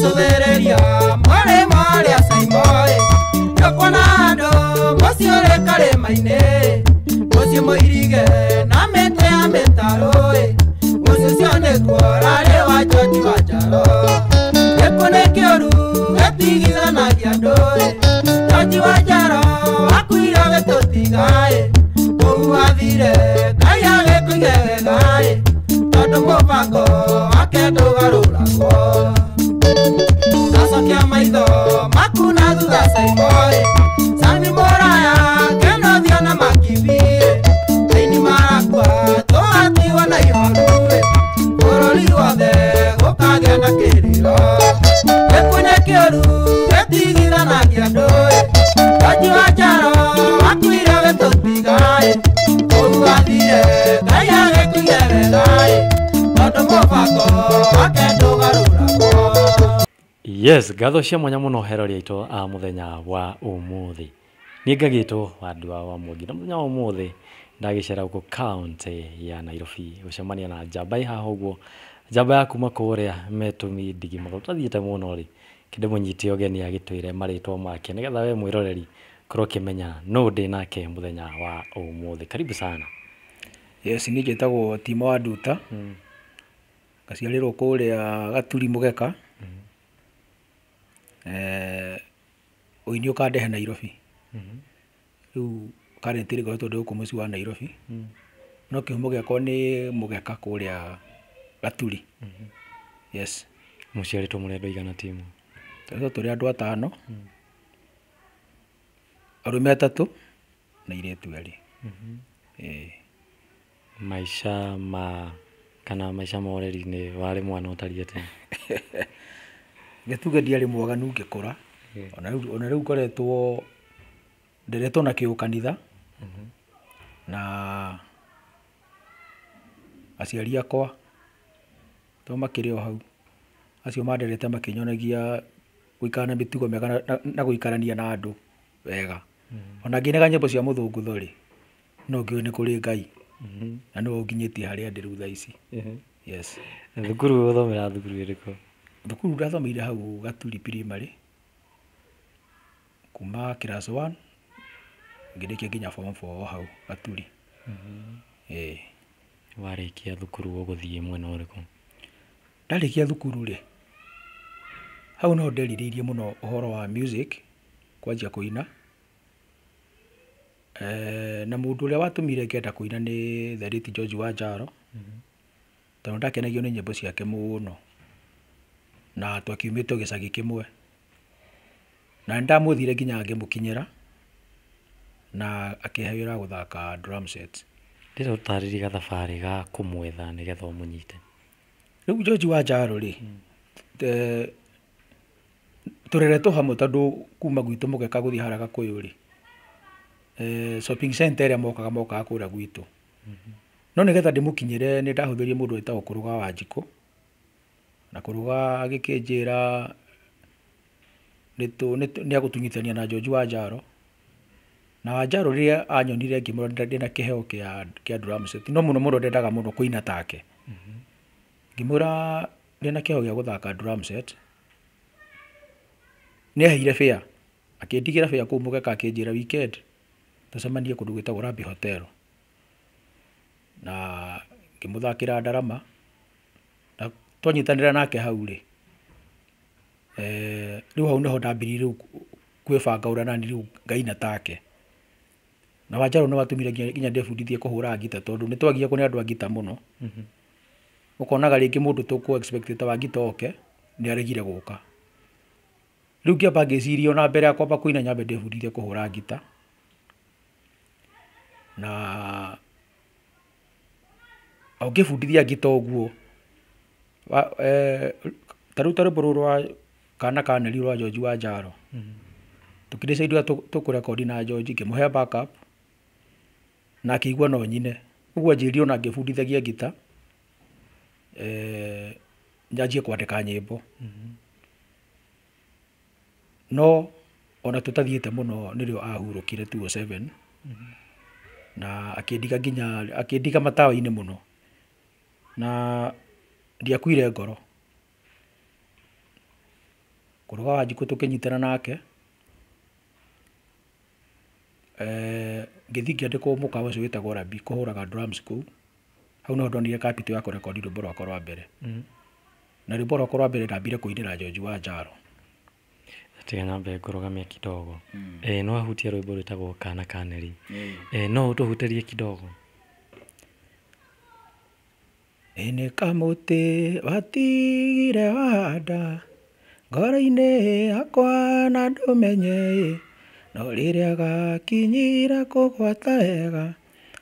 Ndagũcũthĩrĩria mũrĩmo ũrĩa Saimoi, nĩũkuona andũ mũciĩ ũrĩ karĩma-inĩ, mũciĩ mũirige na mĩtĩ ya mĩtaro-ĩ, mũciĩ ũcio nĩguo ũrarĩ wa George wa Njaro. Gĩkuũ nĩ kĩũru gĩtigithanagia andũ-ĩ, George wa Njaro akuire agĩtũtiga-ĩ, kũu athire Ngai agĩkũige wega-ĩ, tondũ mũbango wake ndũgarũragwo. Ndacokia maitho maku na thutha Saimoi, Sami mũraya Kenothia na Makibi, aini marakua tũgatigwo na ihoru-ĩ, bũrũri wothe gũkagĩa na kĩrĩro. Gĩkuũ nĩ kĩũru gĩtigithanagia andũ-ĩ, George wa Njaro akuire agĩtũtiga-ĩ, kũu athire Ngai agĩkũige wega-ĩ, tondũ mũbango wake ndũgarũragwo. Yes, ngatho cia mwanya mũno herori aitũ a mũthenya wa ũmũthĩ. Niĩ ngagĩtwo Wandua wa Mwangi na mũthenya wa ũmũthĩ ndagĩcera gũkũ kaũntĩ ya Nairobi gũcemania na njamba ĩ haha ũguo, njamba ya kuma kũrĩa Metũmi Ndigimotho. Tũtathiĩte mũno rĩ, kĩndĩmũnyite ũgeni agĩtwĩre marĩtwa make nĩgetha we mwĩroreri korwo ũkĩmenya nũ ndĩ nake mũthenya wa ũmũthĩ. Karibu sana. Yes, niĩ njĩtagwo Timo wa Nduta, ngaciarĩrwo kũrĩa Gaturi Mũgeka. Ũini ũkandehe Nairobi. Rĩu currently ngoretwo ndĩ gũkũ mũciĩ wa Nairobi, no kĩhumo gĩakwa nĩ Mũgeka kũrĩa Gaturi. Yes. Mũciarĩtwo mũrĩ andũ aigana Timo? Tũkoretwo tũrĩ andũ atano, arũme atatũ na airĩtu erĩ. Ĩĩ. Maica ma kana maica ma ũreri-inĩ warĩ mwana ũtariĩ atĩa? Reke tuge ndiarĩ mwaganu ngĩkũra, ona rĩu ngoretwo nderetwo na kĩũkanitha, na aciari akwa to makĩrĩ o hau, acio manderete makĩnyonagia gũikara na mĩtugo mĩega na gũikarania na andũ wega. Ona ngĩinaga nyĩmbo cia mũthũngũtho rĩ, no ngĩũĩ nĩ kũrĩ Ngai, na nĩwe ũnginyĩtie harĩa ndĩ rĩu thaa ici. Yes. Thukuru ũthomera thukuru ĩrĩkũ? Thukuru ndathomeire hau Gaturi Primary, kuma class 1 ngĩrĩkia nginya form 4 o hau Gaturi. Ĩĩ. Warĩkia thukuru ũgũthiĩ mwena ũrĩkũ? Ndarĩkia thukuru rĩ, hau no nderirĩirie mũno ũhoro wa music, kwanjia kũina. Na mũndũ ũrĩa watũmire ngenda kũina nĩ the late George Wanjaro, tondũ ndakenagio nĩ nyĩmbo ciake mũno, na twakiumĩte o gĩcagi kĩmwe. Na nĩndamwethire nginya ngĩmũkinyĩra, na akĩhe wĩra wa gũthaka drum set. Ndĩrenda ũtarĩrie gathabarĩ ga kũmwetha nĩgetha ũmũnyite. Rĩu George Wanjaro rĩ, tũreretwo hamwe tondũ kuma gwitũ Mũgeka gũthiĩ harĩa Gakũyũ rĩ, shopping center ĩrĩa mokaga mokaga kũrĩa gwitũ. No nĩgetha ndĩmũkinyĩre nĩ ndahũthĩrire mũndũ wĩtagwo Kũrũga Wanjikũ, na Kũrũga agĩkĩnjĩra nĩ egũtũnyitithania na George Wanjaro. Na Wanjaro rĩrĩa anyonire ngĩmwĩra ndĩna kĩheo kĩa drum set, no mũno mũno ndendaga mũno kũina take. Ngĩmwĩra ndĩna kĩheo gĩa gũthaka drum set, nĩ aheire fare, akĩndigĩra fare kũu Mũgeka akĩnjĩra weekend tũcemanie kũndũ gwĩtagwo Rabi Hotel. Na ngĩmũthakĩra ndarama, na twanyitanĩra nake hau rĩ, rĩu hau nĩho ndambirie rĩu kwĩbanga ũrĩa nani rĩu ngaina take. Na Wanjaro nĩ watũmire nginya ndĩbundithie kũhũra ngita tondũ nĩ twagiagwo nĩ andũ a ngita mũno. Ũkonaga rĩngĩ mũndũ tũkũ expect ta wa ngita oke, nĩ aregire gũka. Rĩu ngĩamba ngĩciria ona mbere ya kwamba kũina nyambe ndĩbundithie kũhũra ngita. Na o ngĩbundithia ngita ũguo, ta rĩu ta rwĩmbo rũrũ rwa Kana ka Neri rwa George Wanjaro, tũkĩ decide ũrĩa tũkũrekondi na George, ngĩmũhe backup, na akĩigua no nyine. Ũguo anjĩrire ona ngĩbundithagia ngita, nyanjie kwandĩka nyĩmbo. No ona tũtathiĩte mũno nĩrĩo ahurũkire 2007, na akĩndiga nginya akĩndiga matawa-inĩ mũno, na ndiakuire ngoro. Kũrũga Wanjikũ tũkĩnyitana nake. Ngĩthiĩ ngĩandĩkwo mũkawa ũcio wĩtagwo Rabi kũhũraga drums kũu. Hau nĩho ndonire capital ya kũrekondi rwĩmbo rwakwa rwa mbere. Na rwĩmbo rwakwa rwa mbere ndambire kũinĩra George wa Njaro. Tiga nyambe ngũrũgamie kidogo. No ahutie rwĩmbo rwĩtagwo Kana Kaneri. No ũtũhutĩrie kidogo. Ĩ nĩ kamũtĩ watigire wahanda ngoro-inĩ yakwa na ndũmenye ĩ, no rĩrĩa gakinyire kũgwata wega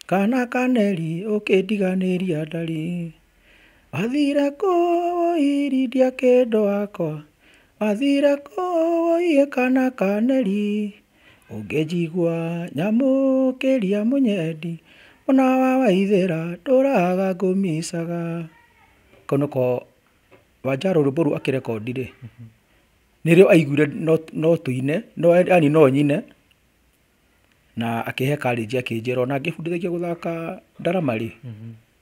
kana kaneri ũkĩndiganĩria ndari. Wathire kũũirindia kĩndũ wakwa, wathire kũũiĩ kana kaneri, ũngĩnjigua nyamũkĩria mũnyendi mũna wa waithĩra ndũraga ngũmicaga. Kau nĩko Wanjaro rwĩmbo rũu akĩrekondi rĩ, nĩrĩo aiguire no tũine, yani no nyine, na akĩhe courage akĩnjĩra ona ngĩbundithagia gũthaka ndarama rĩ,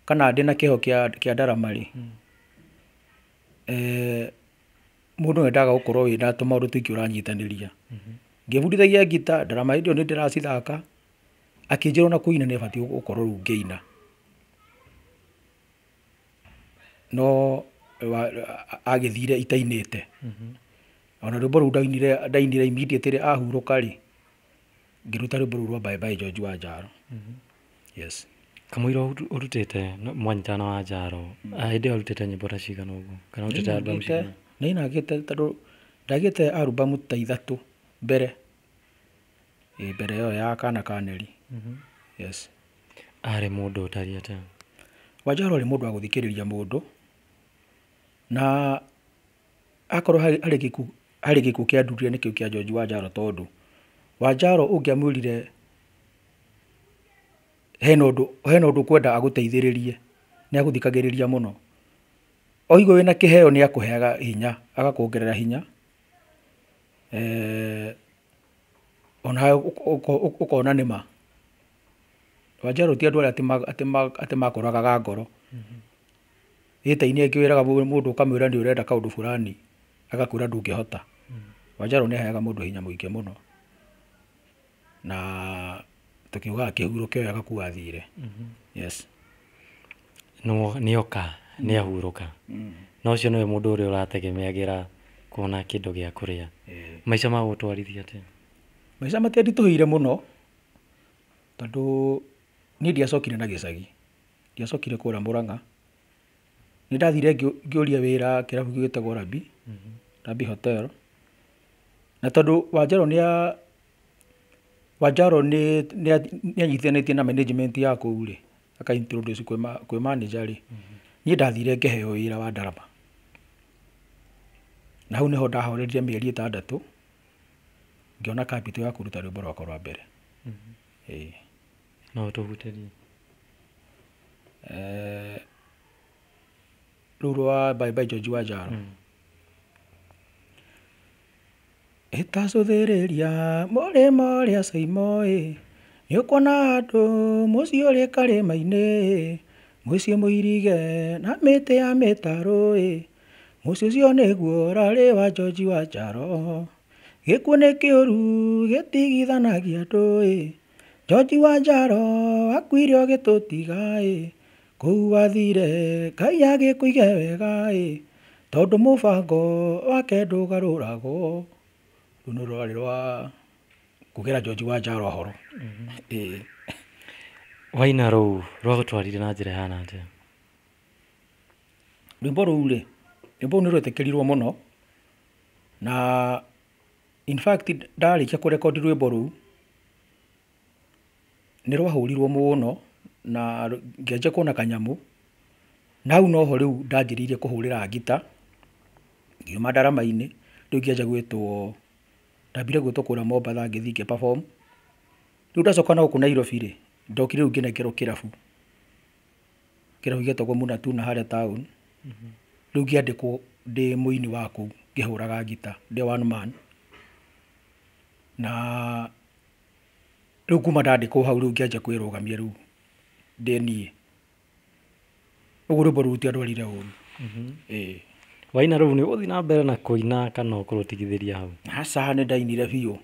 kana ndĩna kĩheo kĩa ndarama rĩ, mũndũ endaga gũkorwo wĩna tũmaũndũ tũingĩ ũranyitanĩria. Ngĩbundithagia ngita, ndarama hĩndĩ ĩyo nĩ ndĩracithaka, akĩnjĩra ona kũina nĩ batiĩ gũkorwo rĩu ngĩina. No agĩthire itainĩte. Ona rwĩmbo rũu ndainire immediately ahurũka rĩ, ngĩruta rwĩmbo rũu rwa Bye Bye George wa Njaro. Yes. Kamũira ũrutĩte mwanyitana na Wanjaro, hĩndĩ ĩyo ũrutĩte nyĩmbo ta cigana ũguo kana ũrutĩte album cigana? Nĩinangĩte tondũ ndagĩte album ta ithatũ mbere. Mbere ĩyo ya Kana Kaneri. Yes. Arĩ mũndũ ũtariĩ atĩa? Wanjaro arĩ mũndũ wa gũthikĩrĩria mũndũ, na akorwo harĩ gĩkuũ kĩandurire nĩkĩo kĩa George wa Njaro tondũ Wanjaro ũngĩamwĩrire hena ũndũ ũkwenda agũteithĩrĩrie, nĩ agũthikagĩrĩria mũno. Oigua wĩna kĩheo nĩ akũheaga hinya, agakuongerera hinya. Ona ũkona nĩ ma. Wanjaro ti andũ arĩa atĩ makũragaga ngoro. Ĩta-inĩ ĩngĩ wĩraga mũndũ ũkamwĩra nĩ ũrenda kaũndũ fulani, agakwĩra ndũngĩhota. Wanjaro nĩ aheaga mũndũ hinya mũingĩ mũno. Na tũkiugaga kĩhurũke wega kũu athire. Yes. Nĩoka, nĩahurũka. Na ũcio nĩwe mũndũ ũrĩa ũrategemeagĩra kuona kĩndũ gĩa kũrĩa. Maica magũtwarithia atĩa? Maica matianditũhĩire mũno, tondũ niĩ ndiacokire na gĩcagi. Ndiacokire kũrĩa Mũrang'a. Nĩ ndathire ngĩũria wĩra kĩrabu gĩtagwo Rabi, Rabi Hotel. Na tondũ Wanjaro nĩ anyitithanĩtie na management ya kũu rĩ, aka introduce kwĩ manager rĩ, niĩ ndathire ngĩheo wĩra wa ndarama. Na hau nĩho ndahorerire mĩeri 6, ngĩona capital ya kũruta rwĩmbo rwakwa rwa mbere. No ũtũhutĩrie. Rũu rwa Bye Bye George wa Njaro. Ĩtacũthĩrĩria mũrĩmo ũrĩa Saimo ĩ, nĩũkuona andũ mũciĩ ũrĩ karĩma-inĩ, mũciĩ mũirige na mĩtĩ ya mĩtaro ĩ, mũciĩ ũcio nĩguo ũrarĩ wa George wa Njaro. Gĩkuũ nĩ kĩũru gĩtigithanagia andũ ĩ, George wa Njaro akuire ũgĩtũtiga ĩ, kũu wathire Ngai agĩkũige wega ĩ, tondũ mũbango wake ndũgarũragwo. Rũu nĩ rwarĩ rwa kugĩra George wa Njaro ũhoro. Waina rũu rwagũtwarire na njĩra ĩhana atĩa? Rwĩmbo rũu rĩ, rwĩmbo rũu nĩ rwetĩkĩrirwo mũno, na in fact ndarĩkia kũrekondi rwĩmbo rũu, nĩ rwahũrirwo mũno na ngĩanjia kuona kanyamũ, na hau noho rĩu ndanjĩrĩirie kũhũrĩra ngita, ngiuma ndarama-inĩ, rĩu ngĩanjia gwĩtwo, ndambire gwĩtwo kũrĩa Mombatha ngĩthiĩ ngĩ perform. Rĩu ndacoka na gũkũ Nairobi rĩ, ndokire rĩu ngĩnengerwo kĩrabu, kĩrabu gĩetagwo Munatuna harĩa town. Rĩu ngĩandĩkwo ndĩ mũini wa kũu ngĩhũraga ngita ndĩ one man. Na rĩu kuma ndandĩkwo hau rĩu ngĩanjia kwĩrũgamia rĩu ndĩ niĩ. Ũguo rwĩmbo rũu rũtiandwarire ũru. Waina rĩu nĩ ũgũthiĩ na mbere na kũina kana ũkũrũtigithĩria hau? Aca nĩ ndainire biũ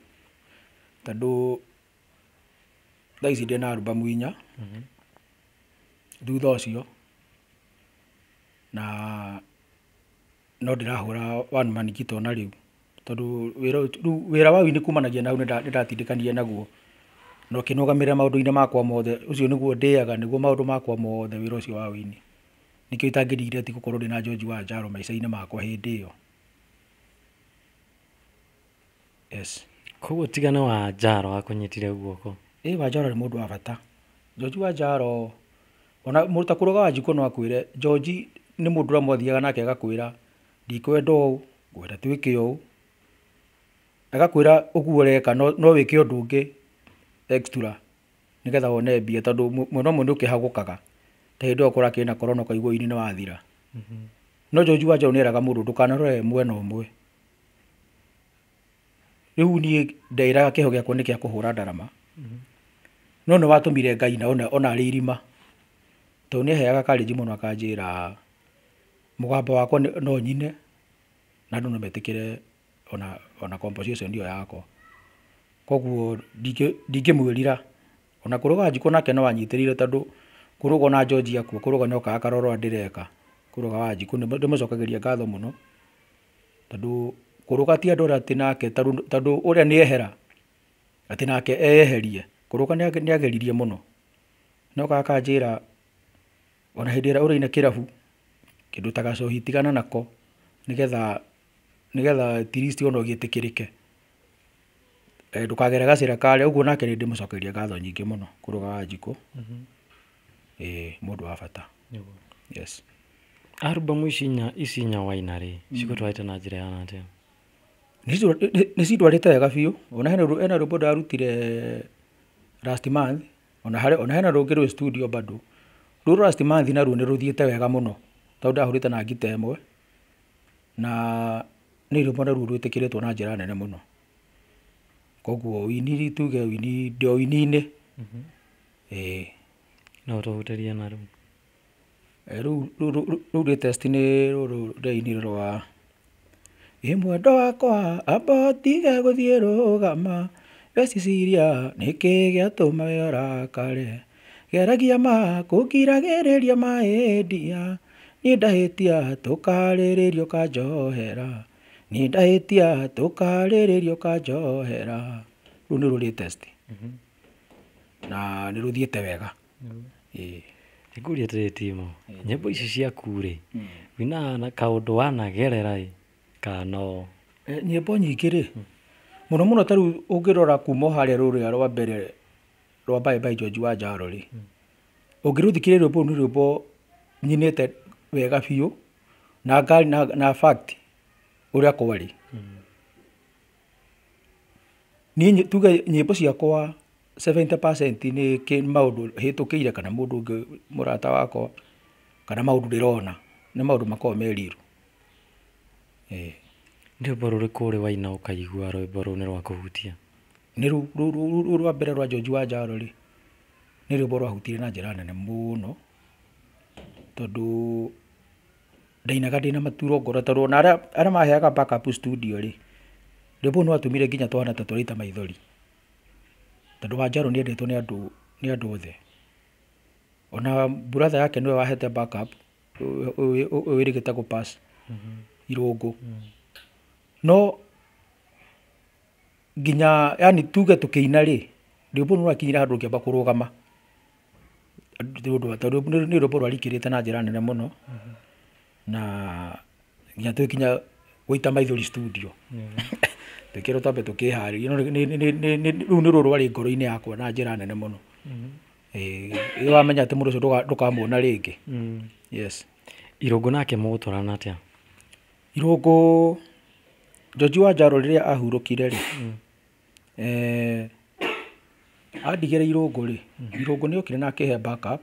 tondũ thaa ici ndĩna album 4 thutha ũcio na no ndĩrahũra one man guitar ona rĩu tondũ wĩra wa wũini kumanagia na hau nĩ ndatindĩkanire naguo na ũkĩnũgamĩrĩra maũndũ-inĩ makwa mothe. Ũcio nĩguo ndĩaga, nĩguo maũndũ makwa mothe wĩra ũcio wa wũini. Nĩkĩo itangĩ regret gũkorwo ndĩna George Wanjaro maica-inĩ makwa hĩndĩ ĩyo. Yes. Koguo tiga nĩ Wanjaro akũnyitire guoko. Ĩ Wanjaro nĩ mũndũ wa bata. George Wanjaro ona mũta kũrũga Wanjikũ no akwĩre George nĩ mũndũ ũrĩa mwathiaga nake agakwĩra ndikwenda ũũ, ngwenda twĩke ũũ. Agakwĩra ũguo ũreka no wĩke ũndũ ũngĩ extra nĩgetha wone mbia tondũ mwena ũmwe nĩ ũkĩhagũkaga. Ta hĩndĩ ĩyo kũrakĩrĩ na corona ũkaigua ũini nĩ wathira. No George Wanjaro nĩ eraga mũndũ ndũkanarore mwena ũmwe. Rĩu niĩ ndeĩraga kĩheo gĩakwa nĩ kĩa kũhũra ndarama. No nĩ watũmire ngaina ona arĩ irima. Tondũ nĩ aheaga courage mũno akanjĩra mũgambo wakwa no nyine na andũ no metĩkĩre ona composition ĩyo yakwa. Koguo ndingĩmwĩrira. Ona kũrũga Wanjikũ nake no anyitĩrĩire tondũ kũrũga ona George akua kũrũga nĩ okaga akarora ũrĩa ndĩreka. Kũrũga Wanjikũ ndĩmũcokagĩria ngatho mũno tondũ kũrũga ti andũ arĩa atĩ nake tondũ ũrĩa nĩ ehera atĩ nake eyeherie. Kũrũga nĩ ageririe mũno. No okaga akanjĩra ona hĩndĩ ĩrĩa ũraina kĩrabu kĩndũ ta gacohi tigana nako nĩgetha at least ona ũgĩtĩkĩrĩke. Ndũkagere gacĩra karĩa ũguo nake nĩ ndĩmũcokagĩria ngatho nyingĩ mũno kũrũga Wanjikũ. Ĩĩ mũndũ wa bata. Yes. Album ici inya waina rĩ cigũtwarĩte na njĩra ya atĩa? Nĩ cindwarĩte wega biũ. Ona hena rwĩmbo ndarutire last month, ona hena rũngĩ rwĩ studio bado. Rũrũ last month naruo nĩ rũthiĩte wega mũno tondũ ndahũrĩte na ngita ĩmwe na nĩ rwĩmbo naruo rwĩtĩkĩrĩtwo na njĩra nene mũno. Koguo wũini tuge wũini ndĩ o wũini-inĩ. Ĩĩ. No ũtũhutĩrie naruo. Rĩu latest nĩ rũrũ ndĩrainire rwa ĩ mwendwa wakwa amba ũtige gũthiĩ rũgama we Cecilia nĩkĩ gĩatũma we ũrakare geragia ma kũngiragĩrĩria maĩndia niĩ ndahĩtia tũkarĩrĩria ũkanjohera niĩ ndahĩtia tũkarĩrĩria ũkanjohera. Rũu nĩruo latest na nĩ rũthiĩte wega. Ĩĩ. Ngũrie atĩrĩrĩ Timo, nyĩmbo ici ciaku rĩ wĩinaga na kaũndũ wanagerera ĩ kana no? Nyĩmbo nyingĩ rĩ mũno mũno ta rĩu ũngĩrora kuma o harĩa rũrĩa rwa mbere rwa Bye Bye George Wanjaro rĩ ũngĩrũthikĩrĩria rwĩmbo rũu nĩ rwĩmbo nyinĩte wega biũ na na fact ũrĩa kwarĩ. Niĩ tuge nyĩmbo ciakwa 70% nĩ maũndũ hĩtũkĩire kana mũndũ ũngĩ mũrata wakwa kana maũndũ ndĩrona nĩ maũndũ makoragwo me real. Ĩĩ. Nĩ rwĩmbo rũrĩkũ ũrĩ waina ũkaigua rwĩmbo rũu nĩ rwakũhutia? Nĩ rũu rwa mbere rwa George Wanjaro rĩ nĩ rwĩmbo rwahutirie na njĩra nene mũno tondũ ndainaga ndĩna maturo ngoro tondũ ona arĩa maheaga backup studio rĩ rwĩmbo rũu nĩ rwatũmire nginya twana ta tũraita maithori tondũ Wanjaro nĩ endetwo nĩ andũ othe. Ona brother yake nĩwe wahete backup ũyũ wĩrĩgĩte gũ pass Irũngũ. No nginya yani tuge tũkĩina rĩ rwĩmbo rũu rwakinyire handũ rũkĩamba kũrũgama tondũ nĩ rwĩmbo rwarikĩrĩte na njĩra nene mũno na nginya tũgĩkinya gũita maithori studio. Tũkĩrwo twambe tũkĩharĩrie no rũu nĩruo rwarĩ ngoro-inĩ yakwa na njĩra nene mũno. Ĩĩ wamenya atĩ mũndũ ũcio ndũkamuona rĩngĩ. Yes. Irũngũ nake mũgũtwarana atĩa? Irũngũ George Wanjaro rĩrĩa ahurũkire rĩ andigĩre Irũngũ rĩ Irũngũ nĩ okire na akĩhe backup.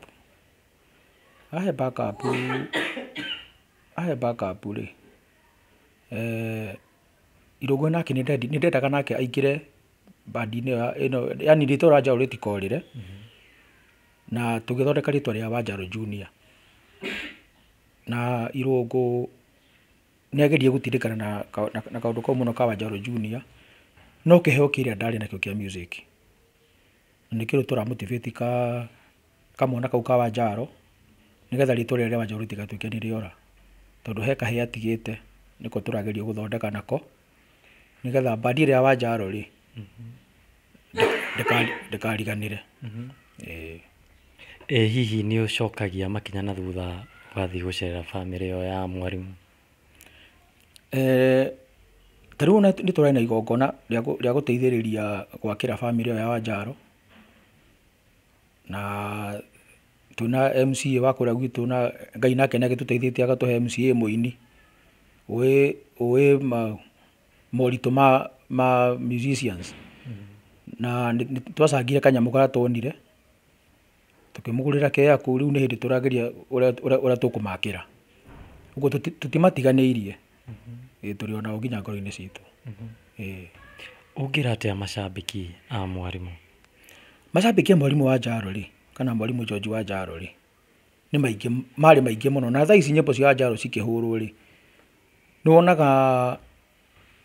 Ahe backup rĩ Irũngũ nake nĩ ndendaga nake aingĩre bandi-inĩ ĩno yani rĩtwa rĩa Wanjaro rĩtikorĩre na tũgĩthondeka rĩtwa rĩa Wanjaro Junior. Na Irũngũ nĩ ageria gũtindĩkana na kaũndũ kau mũno ka Wanjaro Junior, no kĩheo kĩrĩa ndarĩ nakĩo kĩa music. Na nĩkĩo tũra motivate ka kamwana kau ka Wanjaro nĩgetha rĩtwa rĩrĩa rĩa Wanjaro rĩtigatuĩke nĩ rĩora, tondũ he kahĩĩ atigĩte nĩko tũrageria gũthondeka nako nĩgetha bandi ĩrĩa ya Wanjaro rĩ ndĩkariganĩre. Ĩĩ. Ĩ hihi nĩ ũcokagia makinya na thutha ũgathiĩ gũcerera bamĩrĩ ĩyo ya mwarimũ? Ta rĩu ona nĩ tũrarĩ na igongona rĩa gũteithĩrĩria gwakĩra bamĩrĩ ĩyo ya Wanjaro, na twĩna MCA wa kũrĩa gwitũ, na Ngai nake nĩ agĩtũteithĩtie agatũhe MCA mũini ũĩ moritũ ma musicians, na twacangire kanyamũ karĩa tuonire tũkĩmũgũrĩra kea kũu. Rĩu nĩ hĩndĩ tũrageria ũrĩa tũkũmakĩra, ũguo tũtimatiganĩirie. Ĩĩ, tũrĩ onao nginya ngoro-inĩ citũ. Ĩĩ. Ũngĩra atĩa macambĩki a mwarimũ? Macambĩki a mwarimũ Wanjaro rĩ, kana mwarimũ George Wanjaro rĩ, nĩ maingĩ, marĩ maingĩ mũno. Na thaa ici nyĩmbo cia Wanjaro cikĩhũrwo rĩ, nĩ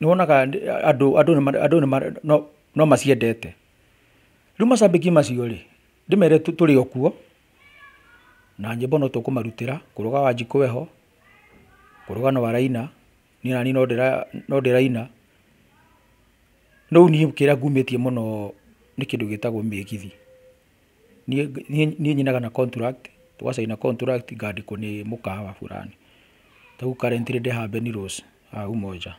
wonaga andũ no maciendete. Rĩu macambĩki macio rĩ, ndĩmere tũrĩ o kuo na nyĩmbo no tũkũmarutĩra. Kũrũga Wanjikũ eho, kũrũga no araina, niĩ naniĩ no ndĩraina. No niĩ kĩrĩa ngumĩtie mũno nĩ kĩndũ gĩtagwo mĩgithi. Niĩ nyinaga na contract, tũgacaina contract ngandĩkwo nĩ mũkawa fulani. Ta rĩu currently ndĩ haha Benirose haha Umoja.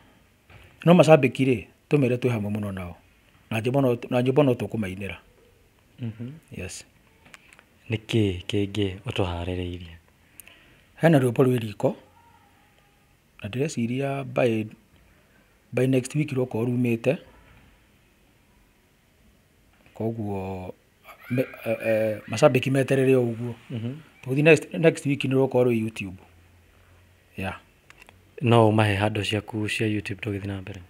No macambĩki rĩ, tũmere twĩ hamwe mũno nao na nyĩmbo no tũkũmainĩra. Yes. Nĩ kĩĩ kĩngĩ ũtũharĩrĩirie? Hena rwĩmbo rwĩ riko na ndĩreciria by next week rũgũkorwo rumĩte, koguo macambĩki meterere o ũguo. Tũgũthiĩ next week nĩ rũgũkorwo rwĩ YouTube. Yeah. No ũmahe handũ ciaku cia YouTube tũgĩthiĩ na mbere?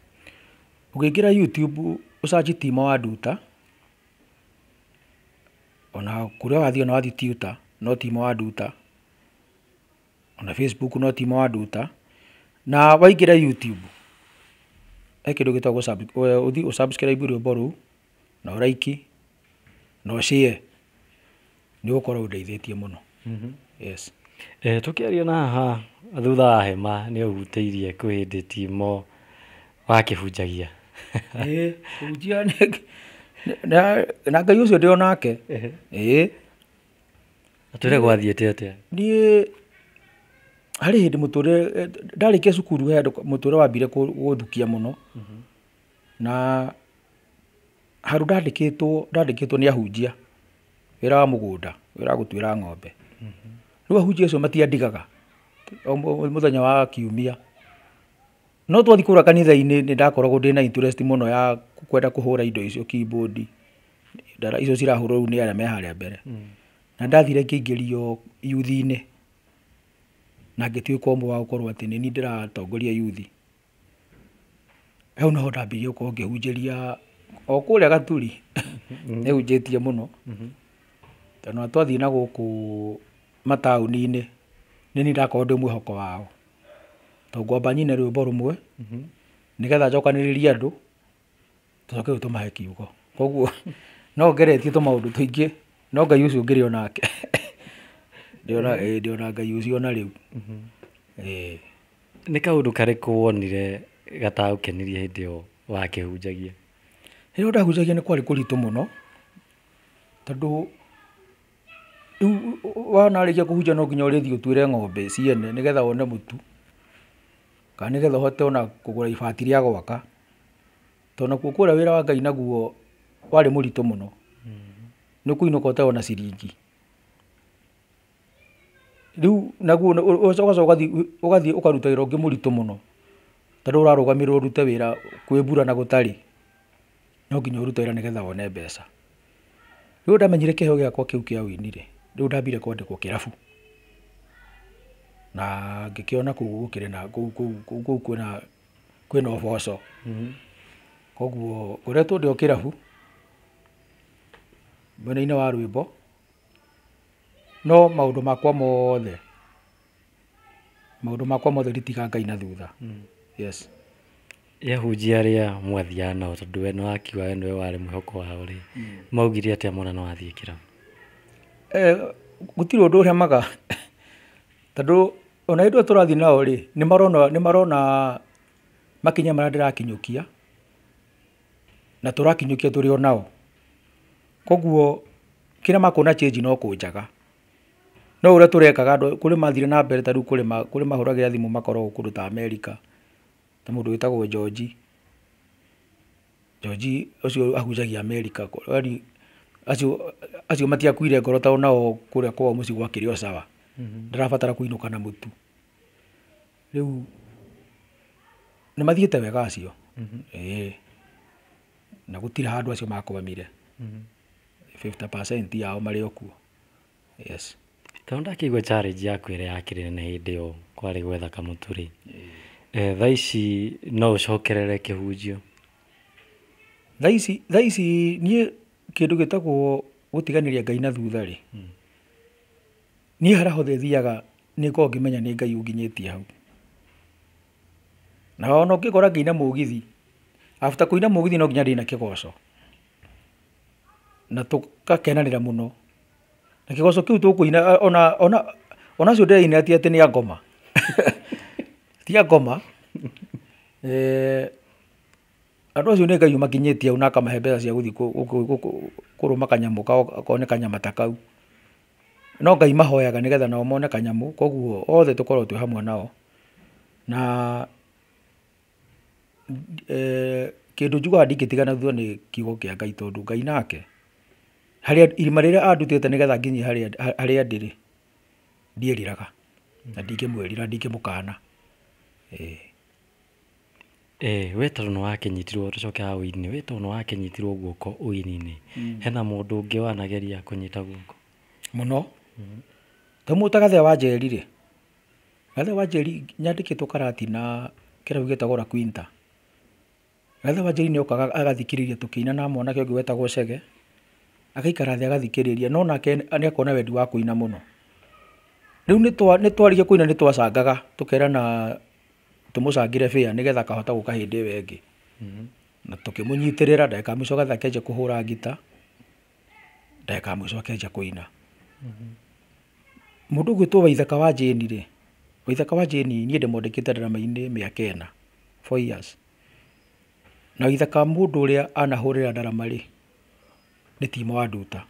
Ũngĩingĩra YouTube ũcanji Timo wa Nduta, ona kũrĩa wathiĩ, ona wathiĩ Twitter no Timo wa Nduta, ona Facebook no Timo wa Nduta. Na waingĩra YouTube he kĩndũ gĩtagwo ũthiĩ ũsubscribe rwĩmbo rũu na ũraiki na ũshare, nĩ ũgũkorwo ũndeithĩtie mũno. Yes. Tũkĩaria na haha thutha wa hema nĩ ũhutĩirie kwĩ hĩndĩ Timo wakĩhunjagia. Ĩĩ, kũhunjia na Ngai ũcio ndĩ onake. Ĩĩ. Twĩre gwathiĩte atĩa? Niĩ harĩ hĩndĩ mũtũrĩre ndarĩkia cukuru, he handũ mũtũrĩre wambire gũthukia mũno, na handũ ndandĩkĩtwo nĩ ahunjia wĩra wa mũgũnda, wĩra wa gũtuĩra ng'ombe. Rĩu ahunjia acio matiandigaga o mũthenya wa kiumia, no twathiĩ kũrĩa kanitha-inĩ nĩ ndakoragwo ndĩna interest mũno ya kwenda kũhũra indo icio, keyboard ndara icio cirahũrwo rĩu nĩ arĩa me harĩa mbere. Na ndathire ngĩingĩrio youth-inĩ na ngĩtuĩka ũmwe wa gũkorwo atĩ nĩ niĩ ndĩratongoria youth. Hau niho ndambirie gũkorwo ngĩhunjĩria o kũrĩa Gaturi, nĩ hunjĩtie mũno, tondũ ona twathiĩ na gũkũ mataũni-inĩ nĩ niĩ ndakorwo ndĩ mwĩhoko wao, tondũ ngwamba nyine rwĩmbo rũmwe nĩgetha njokanĩrĩrie andũ tũcoke rĩu tũmahe kiugo. Koguo no ngeretie tũmaũndũ tũingĩ, no Ngai ũcio ngĩrĩ onake, ndĩ ona Ngai ũcio ona rĩu. Ĩĩ. Nĩ kaũndũ karĩkũ wonire gatagũkenirie hĩndĩ ĩyo wakĩhunjagia? Rĩrĩa ndahunjagia nĩ kwarĩ kũritũ mũno, tondũ rĩu wona warĩkia kũhunjia no nginya ũrĩthiĩ ũtuĩre ng'ombe ciene nĩgetha wone mũtu, kana nĩgetha ũhote ona kũgũra ibati rĩa gwaka, tondũ nakuo kũrĩa wĩra wa Ngai naguo warĩ mũritũ mũno, nĩ ũkũinũka ũtarĩ ona ciringi. Rĩu naguo ũgacoka ũgathiĩ ũkaruta wĩra ũngĩ mũritũ mũno, tondũ ũrarũgamĩrĩrwo ũrute wĩra kwĩ mbura na gũtarĩ, no nginya ũrute wĩra nĩgetha wone mbeca. Rĩu ndamenyire kĩheo gĩakwa kĩu kĩa ũini rĩ, rĩu ndambire kwandĩkwo kĩrabu, na ngĩkĩona kũu gũkĩrĩ na kũu kwĩna ũboco. Koguo ngoretwo ndĩ o kĩrabu mwena-inĩ wa rwĩmbo, no maũndũ makwa mothe Maũndũ makwa mothe nditiga Ngai na thutha. Yes. Yahunjia arĩa mwathiaga nao tondũ we nĩwakiuga we nĩwe warĩ mwĩhoko wao rĩ, maugire atĩa mona nĩwathiĩ kĩrabu? Gũtirĩ ũndũ ũremaga tondũ ona hĩndĩ ĩyo tũrathiĩ nao rĩ, nĩ marona makinya marĩa ndĩrakinyũkia na tũrakinyũkia tũrĩ o nao. Koguo kĩrĩa makuona change no kũnjaga. No ũrĩa tũrekaga andũ kũrĩ mathire na mbere ta rĩu kũrĩ mahũragĩra thimũ makoragwo kũndũ ta America, ta mũndũ wĩtagwo George. George ũcio ahunjagia America. Yaani acio matiakuire ngoro tondũ nao kũrĩa kwao mũciĩ gwakĩrĩ o sawa. Ndarabatara kũinũka na mũtu. Rĩu nĩ mathiĩte wega acio. Ĩĩ. Na gũtirĩ handũ acio makwamire. 50% yao marĩ o kuo. Yes. Tondũ ndakĩigua challenge yaku ĩrĩa yakĩrĩ nene hĩndĩ ĩyo kwarĩ gwetha kamũtu rĩ, thaa ici no ũcokerere kĩhunjio? Thaa ici niĩ kĩndũ gĩtagwo gũtiganĩria Ngai na thutha rĩ, niĩ harĩa hothe thiaga nĩ ngoragwo ngĩmenya nĩ Ngai ũnginyĩtie hau. Na ona ũngĩkora ngĩina mũgithi, after kũina mũgithi no nginya ndĩina kĩgoco. Na tũgakenanĩra mũno. Na kĩgoco kĩu tũkũina ona acio ndĩraina ti atĩ nĩ a ngoma. Ti a ngoma. Andũ acio nĩ Ngai ũmakinyĩtie hau na akamahe mbeca cia gũthiĩ kũrũma kanyamũ kao kone kanyama ta kau. No Ngai mahoyaga nĩgetha nao mone kanyamũ, koguo othe tũkoragwo twĩ hamwe nao. Na kĩndũ njugaga ndingĩtigana thutha nĩ kiugo kĩa Ngai tondũ Ngai nake harĩa irima rĩrĩa andutĩte nĩgetha nginyie harĩa ndĩ rĩ, ndiĩriraga na ndingĩmwĩrira, ndingĩmũkana. Ĩĩ. We tondũ nĩ wakĩnyitirwo, tũcoke haha ũini, we tondũ nĩ wakĩnyitirwo guoko ũini-inĩ, hena mũndũ ũngĩ wanageria kũnyita guoko? Mũno. Ta mũndũ ta Gathea wa Njeri rĩ, Gathea wa Njeri nyandĩkĩtwo Karatina kĩrabu gĩtagwo La Quinta. Gathea wa Njeri nĩ okaga agathikĩrĩria tũkĩina na mwanake ũngĩ wetagwo Chege, agaikara thĩ agathikĩrĩria, no nake nĩ akoragwo na wendi wa kũina mũno. Rĩu nĩ twarĩkia kũina nĩ twacangaga tũkerana tũmũcangĩre fare nĩgetha akahota gũka hĩndĩ ĩyo ĩngĩ. Na tũkĩmũnyitĩrĩra ndagĩka ya mũico Gathea akĩanjia kũhũra ngita, ndagĩka ya mũico akĩanjia kũina. Mũndũ ũgwĩtwo Waithaka wa Jane rĩ, Waithaka wa Jane niĩ ndĩmwandĩkĩte ndarama-inĩ mĩaka 4, 4 years. Na Waithaka mũndũ ũrĩa anahũrĩra ndarama rĩ, nĩ Timo wa Nduta.